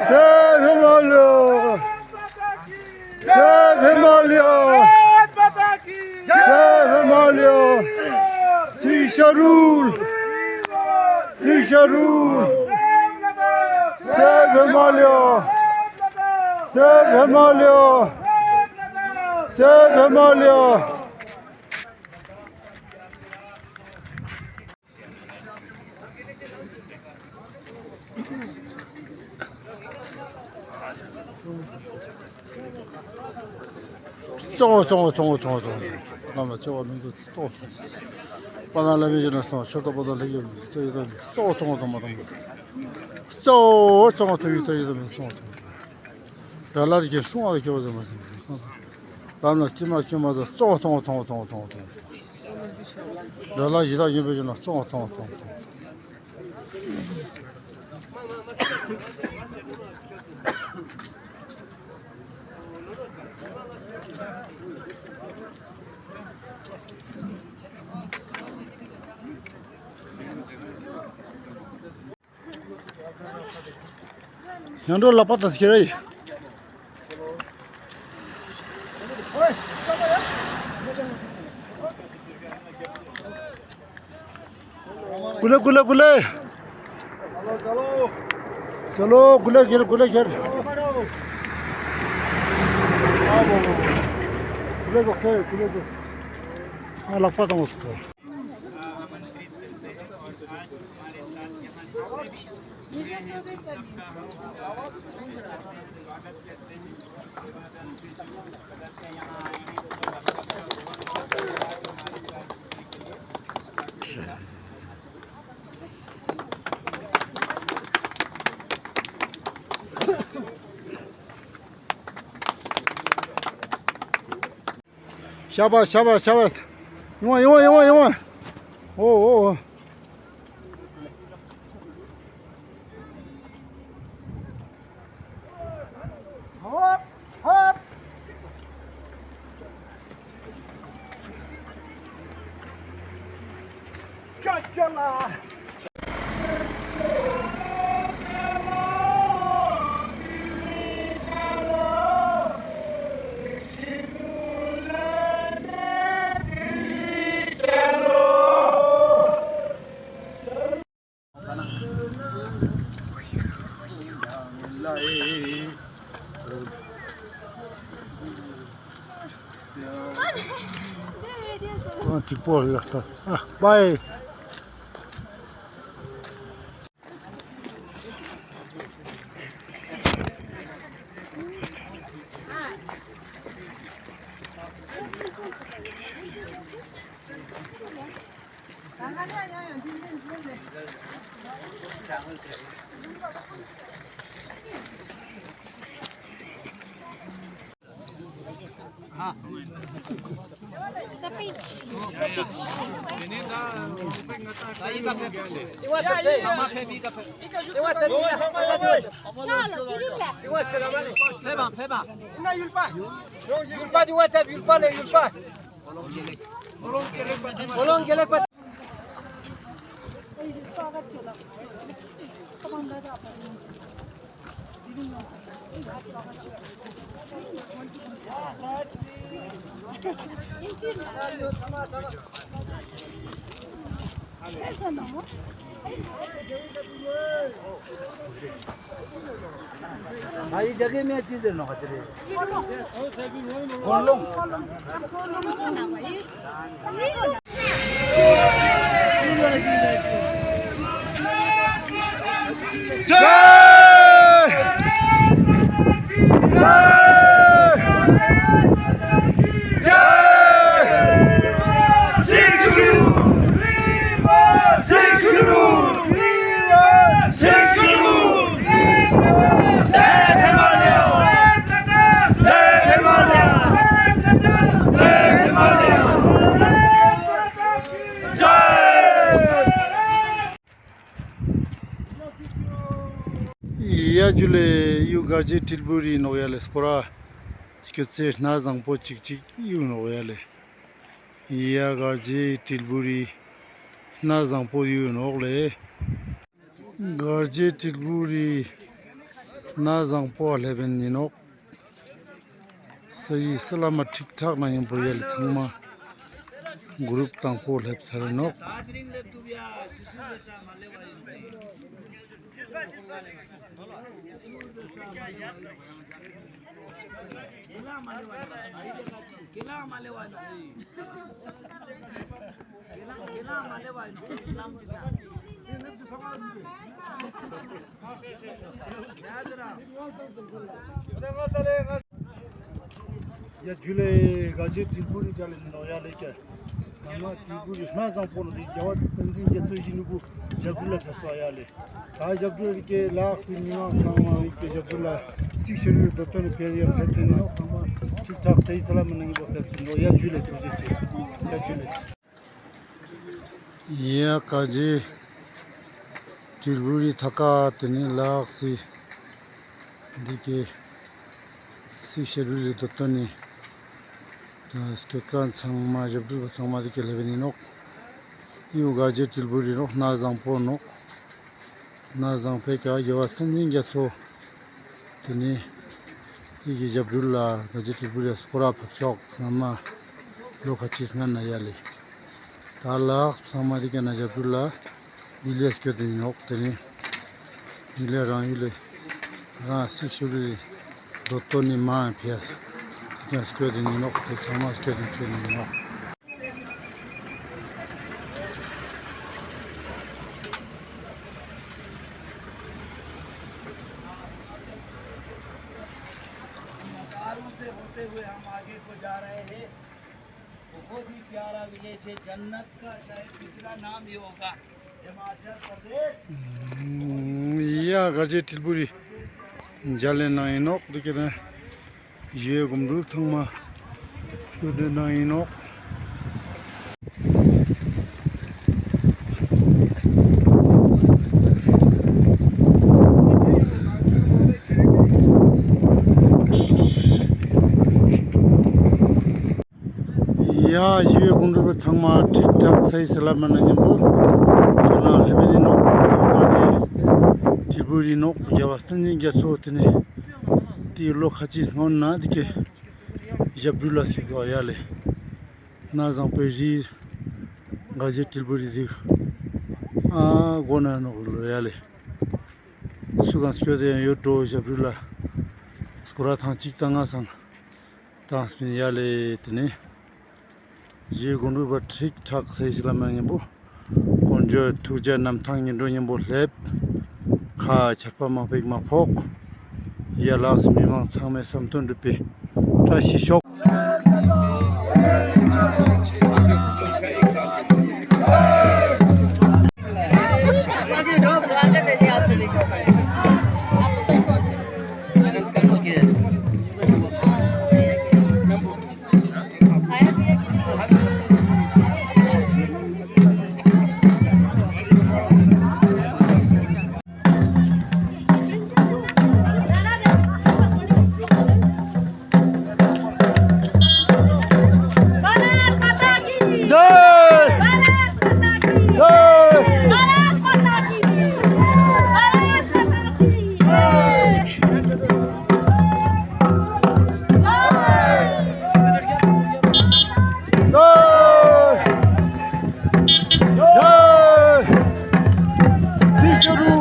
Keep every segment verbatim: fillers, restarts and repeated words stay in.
སེ་བྷེ་མ་ལོ། སེ་བྷེ་མ་ལོ། སེ་བྷེ་མ་ལོ། སི་ཤ་རུལ། སི་ཤ་རུལ། སེ་བྷེ་མ་ལོ། སེ་བྷེ་མ་ལོ། སེ་བྷེ་མ་ལོ། གཙོ་བོ་གཙོ་བོ་གཙོ་བོ་གཙོ་བོ་གཙོ་བོ། བླ་མ་ཆེ་བ་ལྷུན་གྲུབ་གཙོ་བོ། དཔལ་ལྡན་བླ་མའི་ཞབས་ནས་གསུངས། ཆོས་རྟོགས་པ་དང་ལྷན་ཅིག་ཡོད་པའི་གཙོ་བོ་གཙོ་བོ་གཙོ་བོ་གཙོ་བོ། གཙོ་བོ་གཙོ་བོ་གཙོ་བོ་གཙོ་བོ། དགྲ་ལྷ་རིགས་ཀྱི་སྲུང་བ་ཁྱོད་པ་ཟེར་མ་ཟིན། ལམ་ལ་སྐྱེལ་མ་སྐྱེལ་མ་ཟེར། གཙོ་བོ་གཙོ་བོ་གཙོ་བོ། དགྲ་ལྷ་གཞི་བདག་ཡོད་པའི་ཞབས་ནས་གཙོ་བོ་གཙོ་བོ་གཙོ་བོ། ཡང་འགྲོ་ལག་པ་དང་ཁྱེར་རེ། ཀུ་ལེ་ཀུ་ལེ་ཀུ་ལེ། ཅོ་ལོ། ཀུ་ལེ་ཁྱེར། ཀུ་ལེ་ཁྱེར། ཀུ་ལེ་ཟོག་སེ། ཀུ་ལེ་ཟོག་སེ། ང་ལག་པ་དང་བོ་སོ། ཤ་བ་ཤ་བ་ཤ་བ། ཡོང་བ་ཡོང་བ་ཡོང་བ་ཡོང་བ། འོ་འོ་འོ། ཧོབ་ཧོབ། ཅོ་ཅོ་ལ། གཅིག་པོ་ཡོད་ད། ཨ། བའི། གར་ཇེ་དྲིལ་བུ་རི་ནོག་ཡ་ལེ། སྐོར་ར་སྐྱོད་ཚེ་སྣ་བཟང་པོ་ཅིག་ཅིག་ཡོད་ནོག་ཡ་ལེ། ཡ་གར་ཇེ་དྲིལ་བུ་རི་སྣ་བཟང་པོ་ཡོད་ནོག་ལེ། གར་ཇེ་དྲིལ་བུ་རི་སྣ་བཟང་པོ་ལེབ་བིན་ནོག། སེ་ཡི་ས་ལ་མ་ཁྲིག་ཁྲག་ན་ཡང་པོ་ཡ་ལེ། ཚང་མ་གུ་རུབ་དང་པོ་ལེབ་ཚར་ནོག། ཡ་ཇུ་ལེ། གར་ཇེ་དྲིལ་བུ་རི་ཇལ་ལེ་ནོག་ཡ་ལེ་ཀྱ། ཚང་མ་དྲིལ་བུ་རི་སྣ་བཟང་པོ་ནོག་འདི་རྒྱལ་བ་བསྟན་འཛིན་རྒྱ་མཚོ་ཡི་ནུ་བོ་ཞབས་དྲུང་ལ་ཕེབས་སོ་ཡ་ལེ། ད་ཞབས་དྲུང་ལ་འདི་ཀའི་ལགས་སི་མི་མང་ཚང་མ་འདི་ཀའི་ཞབས་དྲུང་ལ་སིག་ཤེ་ཌུལ་ལི་དོ་ཏོ་ནི་ཕེབས་ཡ་ཕེབས་ཏེ་ནོག། ཚང་མ་ཁྲིག་ཁྲག་སེ་ཡི་ས་ལ་མ་ནང་གི་བོ་ཕེབས་སོ་ནོག། ཡ་ཇུ་ལེ། ཐུགས་རྗེ་ཆེ། ཡ་ཇུ་ལེ། ཡ་གར་ཇེ་དྲིལ་བུ་རི་ཐ་ཀ་ཏེ་ནེ་ལགས་སི་འདི་ཀའི་སིག་ཤེ་ཌུལ་ལི་དོ་ཏོ་ནི་ད་སྐྱོད་ཁན་ཚང་མ་ཞབས་དྲུང་པ་ཚང་མ་འདི་ཀའི་ལེབ་བིན་ནོག། ཡུ་གར་ཇེ་དྲིལ་བུ་རི་ནོག། སྣ་བཟང་པོ་ནོག། སྣ་བཟང་པོའི་ཀ་རྒྱལ་བ་བསྟན་འཛིན་རྒྱ་མཚོ་ཏེ་ནེ་འདི་ཀའི་ཞབས་དྲུང་ལ་གར་ཇེ་དྲིལ་བུ་རི་སྐོར་ར་ཕེབས་སོག། སྔ་མ་ལོ་ཁ་ཅིག་སྔ་ན་ཡ་ལེ། ད་ལགས་ཚང་མ་འདི་ཀའི་ན་ཞབས་དྲུང་ལ་འདི་ལེ་སྐྱོད་དེ་ནོག། ཏེ་ནེ་འདི་ལེ་རང་ཡུལ་ལེ་རང་སིག་ཤེ་ཌུལ་ལི་དོ་ཏོ་ནི་མ་ཕེབས་ཏེ་ཀ་སྐྱོད་དེ་ནོག། ཏེ་ཚང་མ་སྐྱོད་དེ་ནོག། मज़ारों से होते हुए हम आगे को जा रहे हैं। बहुत ही प्यारा विलेज है, जन्नत का शायद तीसरा नाम ये होगा, हिमाचल प्रदेश। ཡ་གར་ཇེ་དྲིལ་བུ་རི་ཇལ་ལེ་ནང་ཨིན་ནོག། འདི་ཀའི་ན་ཞུའི་གོམ་འགྲུལ་ཚང་མ་སྐྱོད་དེ་ནང་ཨིན་ནོག། ཡ་ཞུའི་གོམ་འགྲུལ་པ་ཚང་མ་ཁྲིག་ཁྲག་སེ་ཡི་ས་ལ་མ་ནང་ཉམ་པོ་ཁྱོད་རང་ལེབ་བིན་ནོག། གར་ཇེ་དྲིལ་བུ་རི་ནོག། རྒྱལ་བ་བསྟན་འཛིན་རྒྱ་མཚོ་ཏེ་ནེ་ཏེ་ལོ་ཁ་ཅིག་སྔོན་ན་འདི་ཀའི་ཞབས་དྲུང་ལ་སྐྱོད་དེ་ཡ་ལེ། སྣ་བཟང་པོའི་རི་གར་ཇེ་དྲིལ་བུ་རི་འདི་ཨ་གོ་ན་ནོག་ལོ་ཡ་ལེ། སུ་གང་སྐྱོད་དེ་ཡང་ཡོད་འགྲོ། ཞབས་དྲུང་ལ་སྐོར་ར་ཐེངས་གཅིག་ཏང་ང་སང་ཏང་སྤིན་ཡ་ལེ། ཏེ་ནེ་ཞུའི་གོམ་འགྲུལ་པ་ཁྲིག་ཁྲག་སེ་ཡི་ས་ལ་མ་ནང་ཉམ་པོ་དཀོན་མཆོག་ཐུགས་རྗེ་གནམ་ཐང་ཉིན་འགྲོ་ཉམ་པོ་ལེབ། ཁ་ཆར་པ་མང་པོ་ཞིག་མ་ཕོག། ཡ་ལགས་སི་མི་མང་ཚང་མའི་བསམ་དོན་འགྲུབ་པའི་བཀྲ་ཤིས་ཤོག། स्वागत है जी आप सभी को। आप लोग को खाया पिया कि नहीं? जय। जय। जय। जय। श्री गुरु।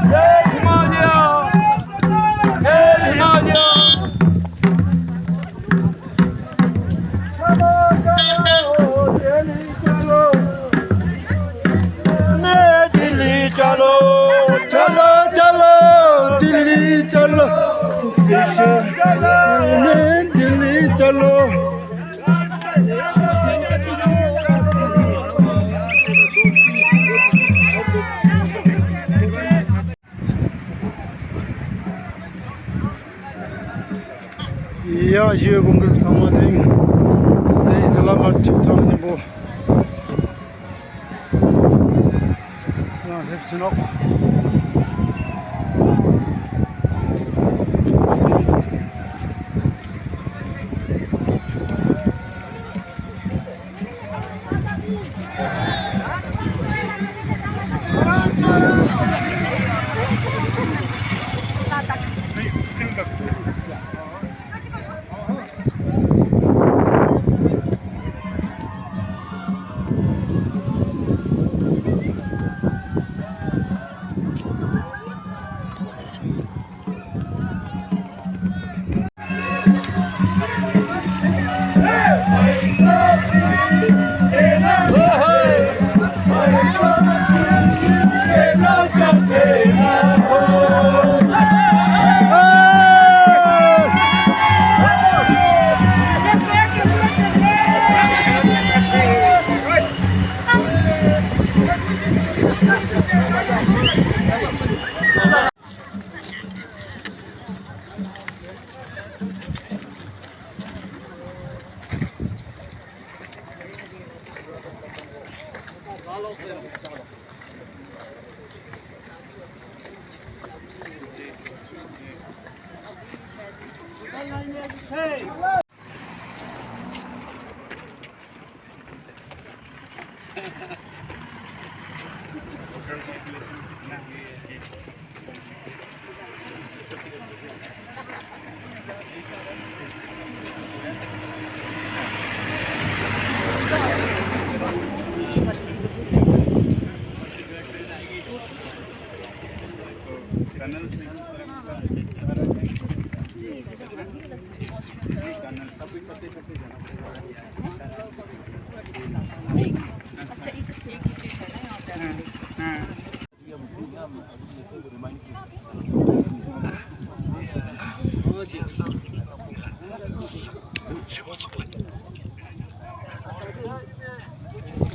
जय हिमालय। जय हिमालय। चलो, चलो, दिल्ली चलो। ने दिल्ली चलो, चलो, चलो, दिल्ली चलो। ने दिल्ली चलो। ཡ་ཞུའི་གོམ་འགྲུལ་ཚང་མ་དེ་རིང་སེ་ཡི་ས་ལ་མ་ཁྲིག་ཁྲག་ཉམ་པོ། ཕེབས་སུ་ནོག།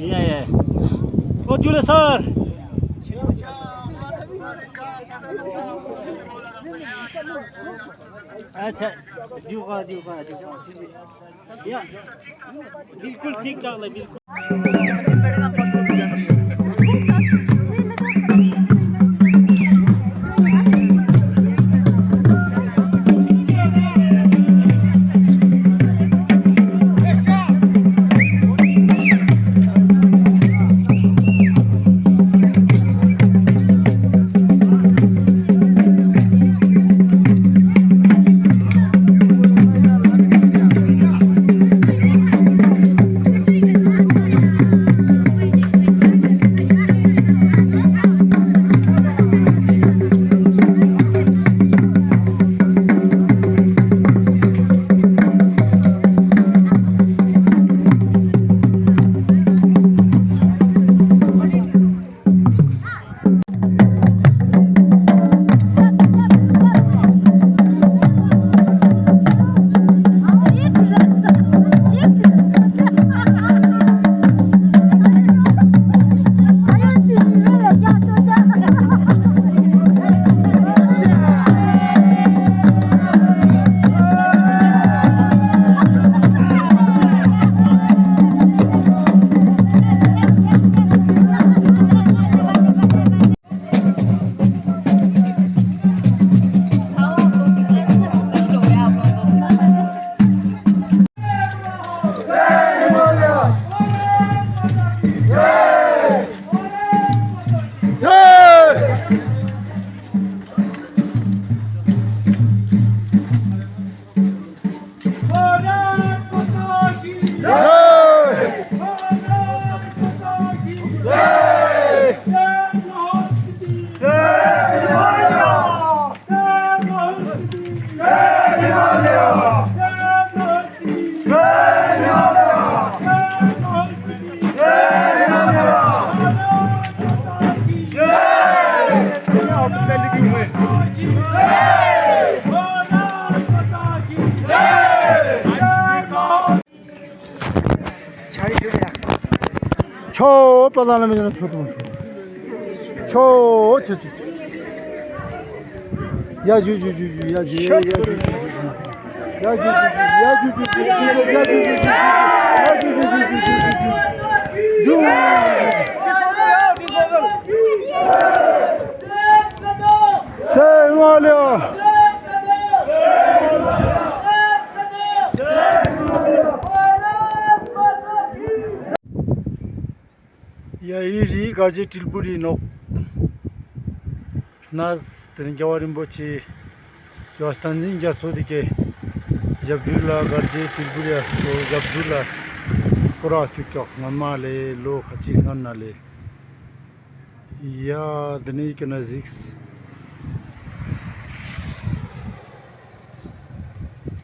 या, या। ओ, जुले सर। अच्छा, ज्यू का, ज्यू का, ज्यू का, ज्यू, ज्यू। या, बिल्कुल ठीक ठाक ले, बिल्कुल। ཆོ་པ་ལ་ལ་མི་ཆོ་ཆོ་ཆོ་ཆོ། ཡ་ཇུ་ཇུ་ཇུ་ཇུ། ཡ་ཇུ་ཇུ་ཇུ། ཡ་ཇུ་ཇུ་ཇུ། ཇུ། དཀར་རྗེ་དྲིལ་བུ་རི་ནོག། ནས་དེ་ནི་རྒྱལ་བ་རིན་པོ་ཆེ་རྒྱལ་བ་བསྟན་འཛིན་རྒྱ་མཚོ་དེ་ཀའི་ཞབས་དྲུང་ལ་དཀར་རྗེ་དྲིལ་བུ་རི་ཡ་སྐོར་ཞབས་དྲུང་ལ་སྐོར་ར་སྐྱོད་ཀྱག། སྔན་མ་ལེ་ལོ་ཁ་ཅིག་སྔན་ན་ལེ། ཡ་དེ་ནི་ཡི་ཀ་ན་གཟིགས།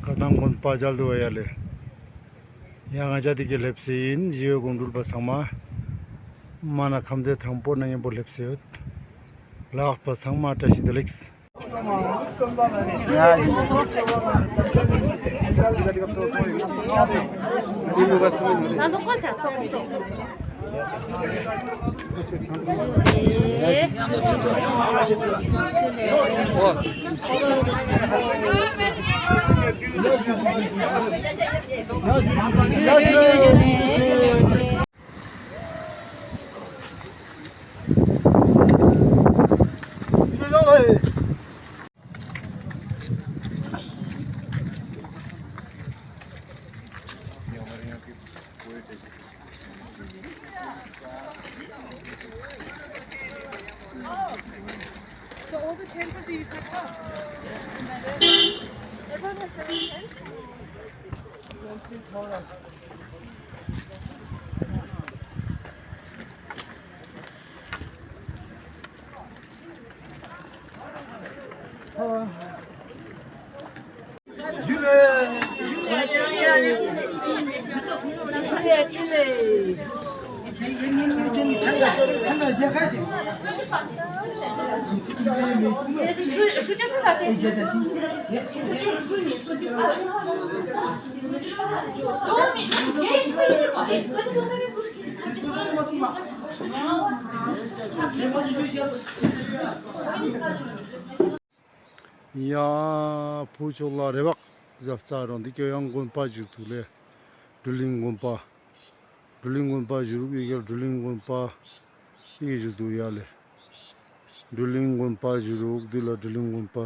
བཀའ་གདམས་དགོན་པ་མཇལ་དུ་བ་ཡ་ལེ། ཡ་ང་ཅག་དེ་ཀའི་སླེབས་སེ་ཡིན། ཞི་བའི་སྒོམ་སྒྲུབ་པ་ཚང་མ། མ་ན་ཁམས་བདེ་ཐང་པོ་ན་མཉམ་པོ་སླེབས་སེ་ཡོད། ལགས་པ་ཚང་མ་བཀྲ་ཤིས་བདེ་ལེགས། ཡ་བུ་ཕྱོགས་ལ་རེ་བ་ཟ་ཚ་རོང་འདི་ཀ་ཡང་དགོན་པ་ཞིག་འདུག་ལེ། སྒྲོལ་གླིང་དགོན་པ། སྒྲོལ་གླིང་དགོན་པ་བཞུགས་རུག་ཡི་གེ་སྒྲོལ་གླིང་དགོན་པ་ཡི་གེ་བཞུགས་འདུག་ཡ་ལེ། སྒྲོལ་གླིང་དགོན་པ་བཞུགས་རུག་འདི་ལ་སྒྲོལ་གླིང་དགོན་པ་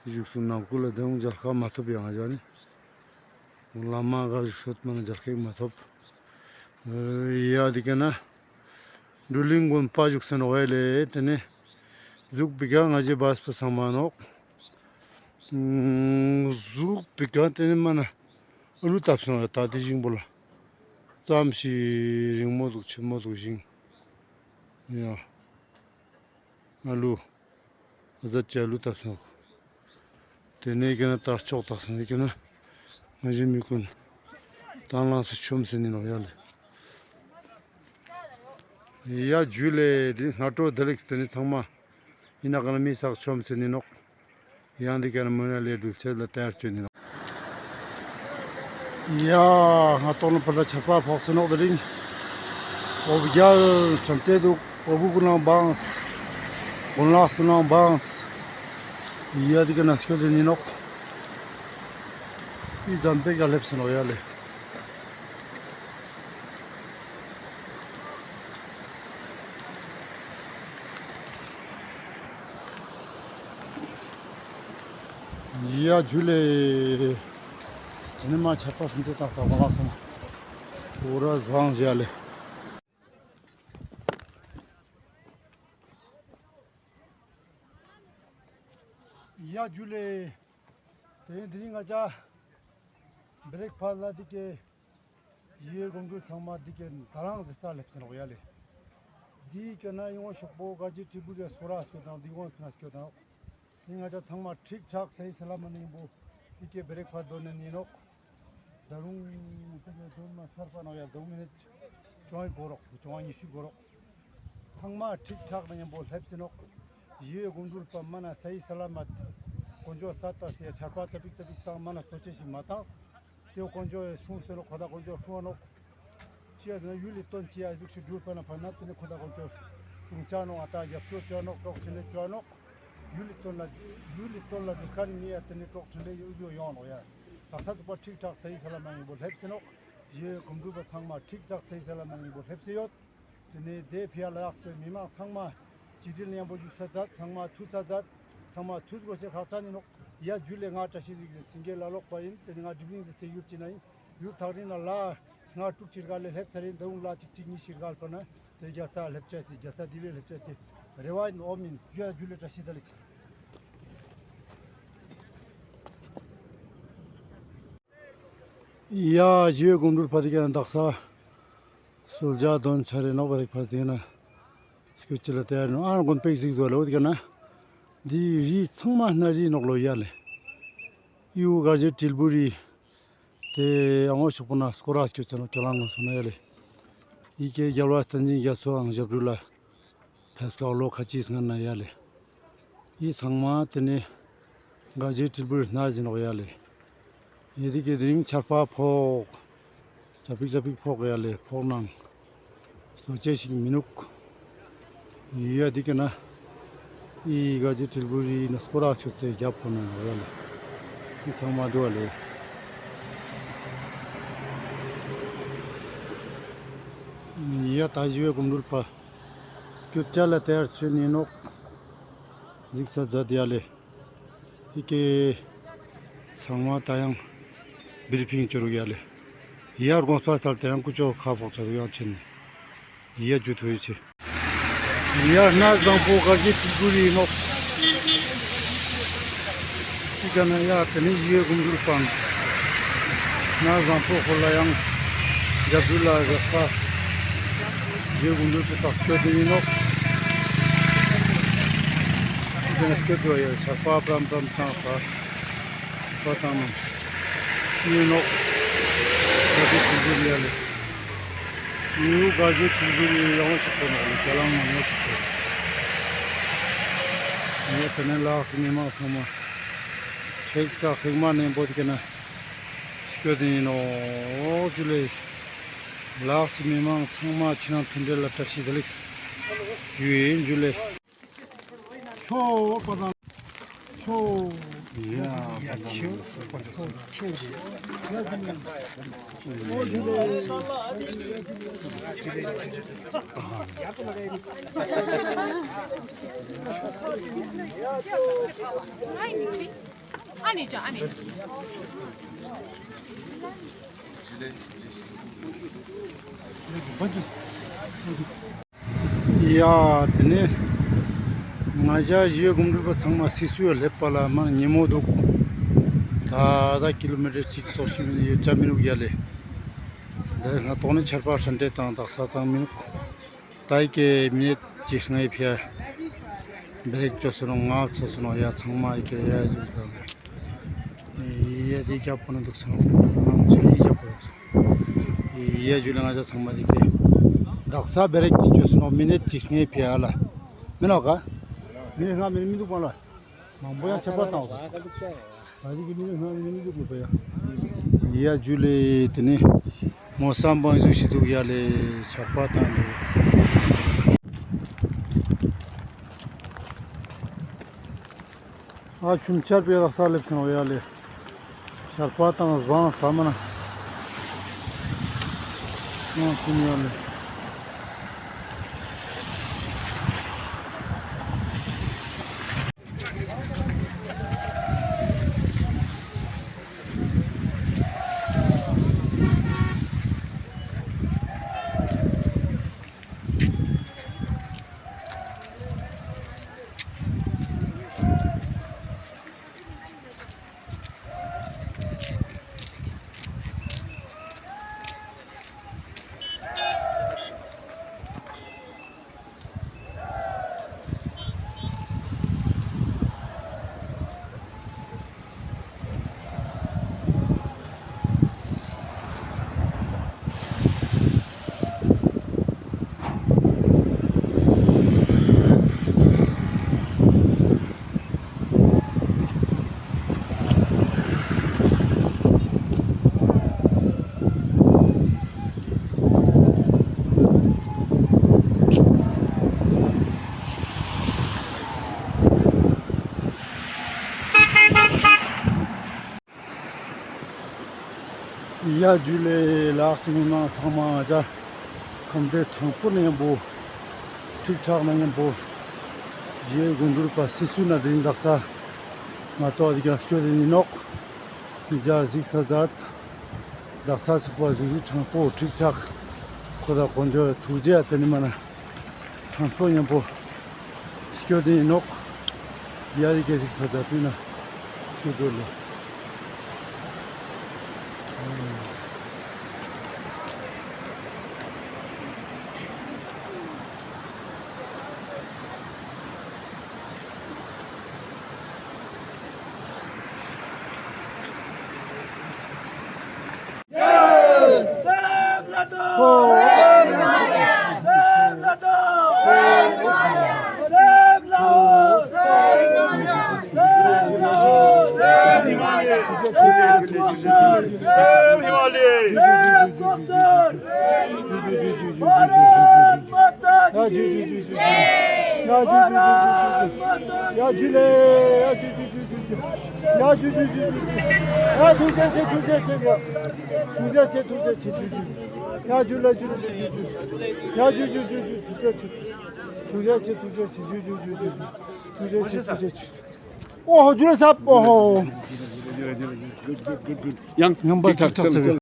བཞུགས་སུ་ནང་ཁུལ་ལ་དེ་མཇལ་ཁ་མ་ཐོབ་ཡང་ང་ཅག་ནི། བླ་མ་གར་བཞུགས་སོད་མ་ན་མཇལ་ཁ་མ་ཐོབ། ཡ་འདི་ཀ་ན་སྒྲོལ་གླིང་དགོན་པ་བཞུགས་སེ་ནོག་ཡ་ལེ། དེ་ནི་གཟུགས་པི་ཀ་ང་ཅག་བས་པ་ཚང་མ་ནོག། གཟུགས་པི་ཀ་དེ་ནི་མ་ན་ཨ་ལུ་བཏབ་སོང་ཡ། ད་དེ་ཞིང་པོ་ལ་ཙམ་ཞིག་རིང་མོ་འདུག་ཆེན་མོ་འདུག་ཞིང་། ཡ་ཨ་ལུ་ཨ་ཛད་ཅི་ཨ་ལུ་བཏབ་སོང་། དེ་ནས་ཀྱི་ན་དར་ལྕོག་བཏགས་སོང་། ཀྱི་ན་ང་ཞི་མི་ཀུན་དང་བླངས་སུ་ཆོམ་སེ་ནི་ནོག་ཡ་ལེ། ཡ་ཇུ་ལེ། དེ་སྔ་དྲོ་བདེ་ལེགས། དེ་ནི་ཚང་མ་ཡིན་ན་ག་ན་མི་སག་ཆོམ་སེ་ནི་ནོག། ཡང་འདི་ཀ་ན་མོ་ན་ལེ་འགྲུལ་ཆེད་ལ་དར་ཅོ་ནི་ནོག། ཡ་ང་ཏོག་ལ་ཕར་ལ་ཆར་པ་ཕོག་སེ་ནོག། དེ་རིང་འོ་བུ་རྒྱལ་ཁྲམ་ཏེ་འདུག། འོ་བུ་ཀུན་ནང་བངས། གོན་ལག་ཀུན་ནང་བངས། ཡ་འདི་ཀ་ན་སྐྱོད་དེ་ནི་ནོག། འི་ཙམ་པེ་ཀ་ལེབས་སེ་ནོག་ཡ་ལེ། ཡ་ཇུ་ལེ། དེ་ནི་མ་ཆར་པ་སུམ་ཅུ་ཏག་ཏག་བ་ལ་སོང་། འོ་ར་བང་ཞ་ལེ། ཡ་ཇུ་ལེ། དེ་དེ་རིང་ང་ཅག་བི་རེག་ཕ་སི་ལ་འདི་ཀའི་ཞི་བའི་སྒོམ་སྒྲུབ་ཚང་མ་འདི་ཀའི་དང་བླངས་སེ་ལེབས་སེ་ནོག་ཡ་ལེ། འདི་ཀ་ན་ཡོང་ཤོག་པོ་ག་ཅི་ཏྲི་པུ་ར་སོ་ར་སྐྱོད་དང་འདི་ཡོང་སེ་ན་སྐྱོད་དང་། འདི་ང་ཅག་ཚང་མ་ཁྲིག་ཁྲག་སེ་ཡི་སེ་ལ་མ་ནི་ཡིན་པོ་འདི་ཀའི་བི་རེག་ཕ་སི་དོན་ནི་ནོག། ད་རུང་དེ་ནས་དོན་མ་ཚར་པ་ནོག་ཡ། དོན་མི་ནི་ཅོང་ཡི་གོ་རོག། ཅོང་ཡི་ཉི་ཤུ་གོ་རོག། ཚང་མ་ཁྲིག་ཁྲག་ན་མཉམ་པོ་ལེབས་སེ་ནོག། ཞི་བའི་སྒོམ་སྒྲུབ་པ་མ་ན་སེ་ཡི་སེ་ལ་མ། དཀོན་མཆོག་ས་ཏ་སེ་ཡ་ཆར་པ་ཙ་པིག་ཙ་པིག་བཏང་མ་ན་སྟོ་ཆེ་ཞིག་མ་བཏང་། དེ་དཀོན་མཆོག་ཡ་སྲུང་སེ་ནོག། ཁོ་ད་དཀོན་མཆོག་སྲུང་བ་ནོག། ཅི་ཡ་ཟེར་ན་ཡུལ་ལི་དོན་ཅི་ཡ་ཟུག་ཤིག་སྒྲུབ་པ་ན་ཕ་ན་དེ་ནི་ཁོ་ད་དཀོན་མཆོག་སྲུང་བྱ་ནོག། ཨ་ད་རྒྱབ་སྐྱོར་བྱ་ནོག། གྲོགས་འཕྲིན་ལས་བྱ་ནོག། ཡུལ་ལི་དོན་ལ་ཡུལ་ལི་དོན་ལ་འདི་ཁན་མི་ཡ་དེ་ནི་གྲོགས་འཕྲིན་ལས་ཡུལ་ཡོང་ནོག་ཡ། ད་ས་ཚུགས་པ་ཁྲིག་ཁྲག་སེ་ཡི་སེ་ལ་མ་ཡིན་པོ་ལེབས་སེ་ནོག། ཞི་བའི་སྒོམ་སྒྲུབ་པ་ཚང་མ་ཁྲིག་ཁྲག་སེ་ཡི་སེ་ལ་མ་ཡིན་པོ་ལེབས་སེ་ཡོད། དེ་ནས་དེ་ཕི་ཡ་ལ་ཡགས་པའི་མི་མང་ཚང་མ་ཅིག་སྒྲིལ་མཉམ་པོ་བཞུགས་ས་མཛད། ཚང་མ་ཐུགས་ས་མཛད། ཚང་མ་ཐུགས་དགོས་ཤེས་ཁག་ཅན་ཡིན་ནོག། ཡ་ཇུ་ལེ། ང་བཀྲ་ཤིས་རིག་འཛིན་སེང་གེ་ལ་ལོག་པ་ཡིན། དེ་ནས་ང་སྒྲིབ་གླིང་ཟེར་ཚེ་ཡུལ་ཅིག་ན་ཡིན། ཡུལ་ཐག་རིང་ན་ལ་ང་དྲུག་ཅིག་རྒལ་ལེ་ལེབས་ཚར་ཡིན། ད་རུང་ལ་ཅིག་ཅིག་གཉིས་ཤིག་རྒལ་པ་ན་ དེ་རྒྱལ་ས་སླེབས་ཅེས་སི་རྒྱལ་ས་ལྡི་ལི་སླེབས་ཅེས་སི་རེ་བ་ཡིན། འོ་མིན་ཡ་ཇུ་ལེ། བཀྲ་ཤིས་བདེ་ལེགས། ཡ་ཞི་བའི་གོམ་བགྲོད་པ་དེ་ཀ་ན་དག་ས་གསོལ་ཇ་དོན་ཚར་རེ་ནོག་པ་རིག་པ་དེ་ན་སྐྱོད་ཅི་ལ་དེ་ཡ་ནོ་ཨ་ན་དགོན་པེག་ཟིག་དོ་ལ་འོ་དེ་ཀ་ན་འདི་རི་ཚང་མ་སྣ་རི་ནོག་ལོ་ཡ་ལེ། ཡུ་གར་ཇི་དྲིལ་བུ་རི། དེ་ཡང་ངོ་ཤོག་པོ་ན་སྐོར་ར་སྐྱོད་ཚར་ནོག་ཁྱེད་རང་ངོ་སོང་ན་ཡ་ལེ། ཡི་གེ་རྒྱལ་བ་བསྟན་འཛིན་རྒྱ་མཚོའང་ཞབས་དྲུང་ལ་ཕེབས་སྐབས་ལོ་ཁ་ཅིག་སྔན་ན་ཡ་ལེ། ཡི་ཚང་མ་དེ་ནི་གར་ཇི་དྲིལ་བུ་རི་སྣ་ཟིན་ནོག་ཡ་ལེ། ཡི་དེ་གི་དེ་རིང་ཆར་པ་ཕོག་ཅ་པིག་ཅ་པིག་ཕོག་ཡ་ལེ། ཕོག་ནང་སྟོ་ཅེས་ཤིག་མི་ནུག་ཡ་དེ་ཀ་ན་ཡི་གར་ཇི་དྲིལ་བུ་རི་ན་སྐོར་ར་ཆོད་ཚེ་རྒྱབ་ཁོ་ན་ཡ་ལེ། ཡི་ཚང་མ་དུ་བ་ལེ། ཡ་ད་ཞི་བའི་གོམ་བགྲོད་པ་སྐྱོད་ཅ་ལ་དེ་ཡར་ཆོད་ནི་ནོག་གཟིགས་ས་མཛད་ཡ་ལེ། ཡི་གེ་ཚང་མ་ད་ཡང་བིར་ཕིང་ཅོ་རུག་ཡ་ལེ། ཡར་དགོངས་པ་སལ་ཏེ་ཡང་ཀུ་ཅོ་ཁ་ཕོག་ཆ་རུག་ཡང་ཆེན་ནི་ཡ་ཇུ་ཐུ་ཡི་ཆེ། ཡ་སྣ་བཟང་པོ་གར་ཇི་དྲིལ་བུ་རི་ནོག་ཡི་ག་ན་ཡ་དེ་ནི་ཞི་བའི་གོམ་བགྲོད་པ་སྣ་བཟང་པོ་ཁོ་ལ་ཡང་རྒྱབ་རུ་ལ་རག་ས་ཞི་བའི་གོམ་བགྲོད་པ་ཚག་སྐྱོད་དེ་ཡིན་ནོག་ཡི་ག་ན་སྐྱོད་དུ་ཡ་ཆར་པ་པྲམ་པྲམ་བཏང་ས། པ་དང་ནི་ནོག་གར་ཇི་དྲིལ་བུ་རི་ཡ་ལེ། ཡུ་གར་ཇི་དྲིལ་བུ་རི་ཡང་ཆོག་པོ་ནོག་ལེ། ཅ་ལང་མང་ཉོ་ཆོག་པོ། ཡ་དེ་ནས་ལགས་སི་མི་མང་ཚང་མ་ཁྲེག་ཏ་ཁེག་མ་ནེ་བོད་ཀྱི་ན་སྐྱོད་དེ་ཡིན་ནོག་ཇུ་ལེ། ལགས་སི་མི་མང་ཚང་མ་ཕྱི་ནང་མཐུན་འབྲེལ་ལ་བཀྲ་ཤིས་བདེ་ལེགས་ཞུ་ཡིན་ཇུ་ལེ། ཆོ་པ་དང་ཆོ། ཡ་ཆོ། ཨ་ནི་ཅ་ཨ་ནི། ཡ་དེ་ནས་ང་ཞ་ཞི་བའི་གོམ་བགྲོད་པ་ཚང་མ་སི་སུ་ཡ་སླེབས་པ་ལ་མ་ཉེ་མོ་འདུག་ད་ད་ཀི་ལོ་མི་ཊར་གཅིག་ཙོགས་ཤིག་མིན་ཡོད་ཆ་མི་འདུག་ཡ་ལེ། ད་ང་ཏོག་ནི་ཆར་པ་ཧྲན་ཏེ་དང་དག་ས་དང་མི་འདུག་ད་ཡི་གེ་མི་ནེ་ཊ་གཅིག་ལྔའི་ཕིའ་བེ་རེག་ཅོ་སོ་ནོ་ང་ཚོ་སོ་ནོ་ཡ་ཚང་མ་ཡི་གེ་ཡ་ཟུག་ལ་ལེ། ཡ་དེ་རྒྱབ་པོ་ན་འདུག་སོང་། མང་ཆེ་ཡི་རྒྱབ་པོ་འདུག་སོང་། ཡ་ཇུ་ལེ། ང་ཞ་ཚང་མ་དེ་ཀེ་དག་ས་བེ་རེག་ཅིག་ཅོས་སོང་། མི་ནེ་ཊ་གཅིག་ལྔའི་ཕིའ་ལ་མི་ནོག་ག་མི་ནེ་ལྔ་མི་ནེ་མི་འདུག་པ་ལ་མང་པོ་ཡང་ཆར་པ་བཏང་བ་སོང་། ད་དེ་ཀེ་མི་ནེ་ལྔ་མི་ནེ་མི་འདུག་པ་ཡ། ཡ་ཇུ་ལེ། དེ་ནས་མོ་སམ་བང་ཟུག་ཞིག་འདུག་ཡ་ལེ། ཆར་པ་བཏང་འདུག་ཨ་ཆུམ་ཆར་པའི་རག་ས་སླེབས་སོང་ཡ་ལེ། ཆར་པ་དང་སྦང་ལྟ་མ་ན། ཨ་ཁུམ་ཡ་ལེ། ཡ་ཇུ་ལེ། ལགས་སི་མི་མང་ཚང་མ་ང་ཞ་ཁམས་བདེ་དྲང་པོ་ན་ཉམ་པོ་ཁྲིག་ཁྲག་ན་ཉམ་པོ་ཞི་བའི་གོམ་བགྲོད་པ་སི་སུ་ན་དེ་རིང་དག་ས་ང་ཏོག་དེ་ཀ་སྐྱོད་དེ་ཡིན་ནོག་མི་ཞ་གཟིགས་ས་མཛད། དག་ས་ཚུགས་པ་ཟུག་ཟུག་དྲང་པོ་ཁྲིག་ཁྲག་ཁོ་ད་དཀོན་མཆོག་ཐུགས་རྗེ་ཡ། དེ་ནི་མ་ན་ ཁང་པ་མཉམ་པོ་སྐྱོད་དེ་ཨིན་ནོག། ཡ་ཡི་གེ་ཟིག་ས་ད་པི་ན་སྐྱོད་དེ་ལོ། ཡ་ཇུ་ལེ། ཡ་ཇུ་ཇུ་ཇུ་ཇུ་ཇུ། ཡ་ཇུ་ཇུ་ཇུ་ཇུ་ཇུ། ཡ་ཐུགས་རྗེ་ཆེ་ཐུགས་རྗེ་ཆེ། ཡ་ཐུགས་རྗེ་ཆེ་ཐུགས་རྗེ་ཆེ་ཇུ་ཇུ། ཡ་ཇུ་ལེ་ཇུ་ལེ་ཇུ་ཇུ་ཇུ། ཡ་ཇུ་ཇུ་ཇུ་ཇུ་ཐུགས་རྗེ་ཆེ། ཐུགས་རྗེ་ཆེ་ཐུགས་རྗེ་ཆེ་ཇུ་ཇུ་ཇུ་ཇུ་ཇུ། ཐུགས་རྗེ་ཆེ་ཐུགས་རྗེ་ཆེ། ཨོ་ཧོ་ཇུ་ལེ་སབ་ཨོ་ཧོ། ཡང་ཡང་པ་ཅིག་ཐག་ཆགས་ཟེར།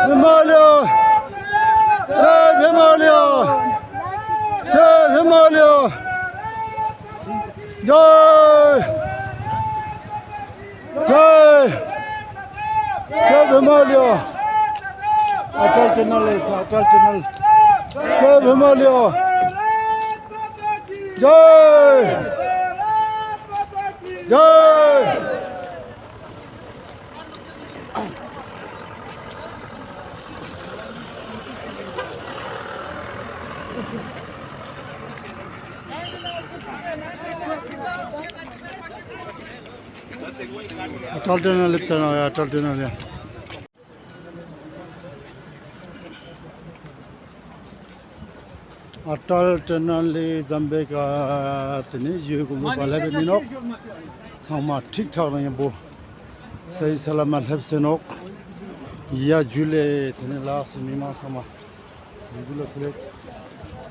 བི་མ་ལ། ཇའི་བི་མ་ལ། ཇའི་བི་མ་ལ། ཇའི། ཇའི། ཇའི་བི་མ་ལ། ཨ་ཊལ་ཊ་ནལ་ལེ། ཨ་ཊལ་ཊ་ནལ། ཇའི་བི་མ་ལ། ཇའི། ཇའི། ཨ་ཊལ་ཊ་ནལ་ལེབ་ཙ་ན་ཡ། ཨ་ཊལ་ཊ་ནལ་ལེ། ཨ་ཊལ་ཊ་ནལ་ལེ་ཛམ་བེ་ཀ་ཏེ་ནེ་ཞུ་གུན་པ་ལེབ་བེ་མི་ནོག། ཚང་མ་ཁྲིག་ཁྲག་དང་ཉམ་པོ་སའི་ས་ལ་མ་ལེབ་སེ་ནོག། ཡ་ཇུ་ལེ། ཏེ་ནེ་ལགས་སི་མི་མང་ཚང་མ་ཇུ་ལེ་ཁུ་ལེ།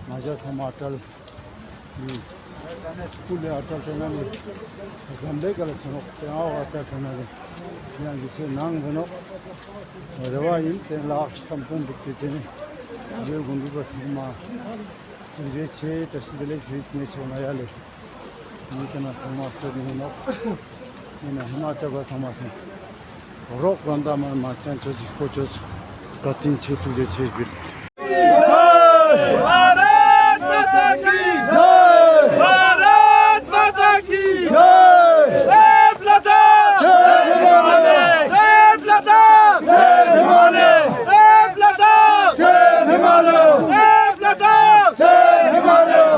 ང་ཞ་ཚང་མ་ཨ་ཊལ། ཨུ་ལེ་ཨ་ཊལ་ཊ་ནལ་ལེ། ཛམ་བེ་ཀ་ལ་ཆ་ནོག། ཏེ་ཨ་ཨ་ཊལ་ཊ་ནལ་ལེ། ཡང་ཇུ་ཆེ་ནང་ཟེར་ནོག། རེ་བ་ཨིན་ཏེ་ལ་སམ་པོན་དུག་ཏེ་ཏེ་ནེ་ཇུ་གུན་དུག་པ་ཚང་མ་ཐུགས་རྗེ་ཆེ། བཀྲ་ཤིས་བདེ་ལེགས་ཞུ་ཡིན་ཆོག་ན་ཡ་ལེ། ཨིན་ཏེ་ན་ཚང་མ་སྟོད་ནེ་ནོག། ཨིན་ན་ཧི་མ་ཅལ་པ་ཚང་མ་སང་རོགས་གང་ད་མ་མ་ཅན་ཆོས་ཀྱི་ཁོ་ཆོས་བཀའ་དྲིན་ཆེ་ཐུགས་རྗེ་ཆེ་ཞུ། भारत माता की जय। भारत माता की जय। सेव लद्दाख। सेव हिमालय। सेव लद्दाख। सेव हिमालय। सेव लद्दाख। सेव हिमालय। सेव लद्दाख। सेव हिमालय।